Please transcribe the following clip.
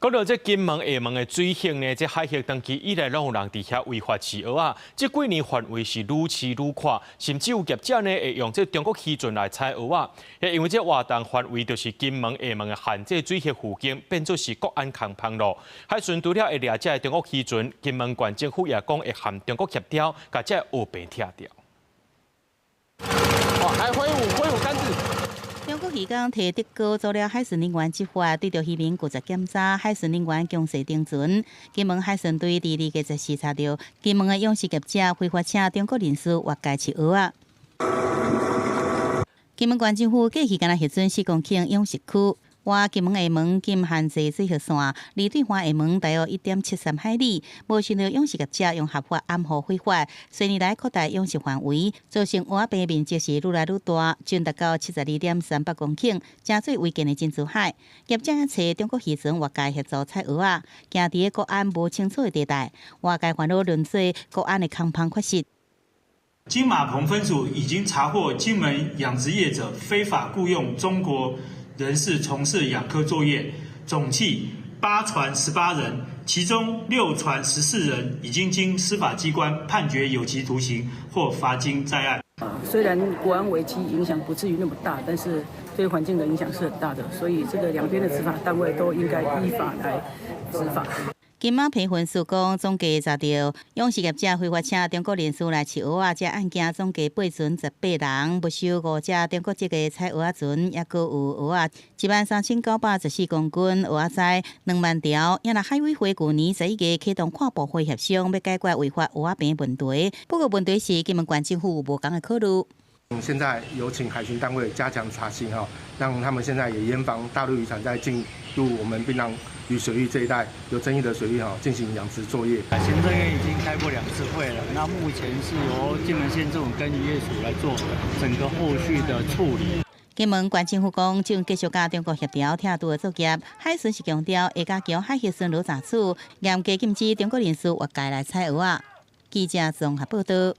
講到這金門、廈門的水域呢，這海域長期以來攏有人佇遐違法飼蚵仔，這幾年範圍是愈飼愈闊，甚至有業者呢會用這中國漁船來採蚵仔。因為這活動範圍就是金門、廈門的限制水域附近，變做是國安空芳囉。海巡除了會掠這个中國漁船，金門縣政府也講會和中國協調，共這個蚵棚拆掉。哇，還揮舞揮舞桿子。中國漁工提竹篙阻撓海巡人員執法，對著漁民拒絕檢查，海巡人員強勢停船。金門海巡隊佇2月14查著金門的養殖業者非法請中國人士越界飼蚵仔。金門縣政府過去敢若核准4公頃養殖區，倚金門廈門禁限制水域線，離對岸廈門大約1.73海里，無想到養殖業者用合法掩護非法，數年來擴大養殖範圍，造成蚵仔棚面積是愈來愈大，將達到72.38公頃，成做違建的珍珠海。業者揣中國漁船越界協助採蚵仔，行佇個國安無清楚的地帶，外界煩惱輪做國安的空芳缺失。金馬鵬分署已經查獲金門養殖業者非法僱傭中國人士從事養蚵作業，總計8船18人，其中6船14人已經經司法機關判決有期徒刑或罰金在案。雖然國安危機影響不至於那麼大，但是對環境的影響是很大的，所以這個兩邊的執法單位都應該依法來執法。金馬棚分署講，總計查著養殖業者非法請中國人士來飼蚵仔，這案件總計8船18人，沒收五隻中國籍的採蚵仔船，抑閣有蚵仔13,914公斤，蚵仔鰓2萬條。也若海委會舊年11月啟動跨部會協商，欲解決違法蚵仔棚問題。不過問題是金門縣政府有無仝的考慮。現在有請海巡單位加強查緝，哈，讓他們現在也嚴防大陸漁船在進入我們檳榔嶼水域這一帶有爭議的水域，哈，進行養殖作業。行政院已經開過兩次會了，那目前是由金門縣政府跟漁業署來做整個後續的處理。金門縣政府講，正繼續佮中國協調拆除的作業。海巡是強調會加強海域巡邏查處，嚴格禁止中國人士越界來採蚵仔。記者綜合報道。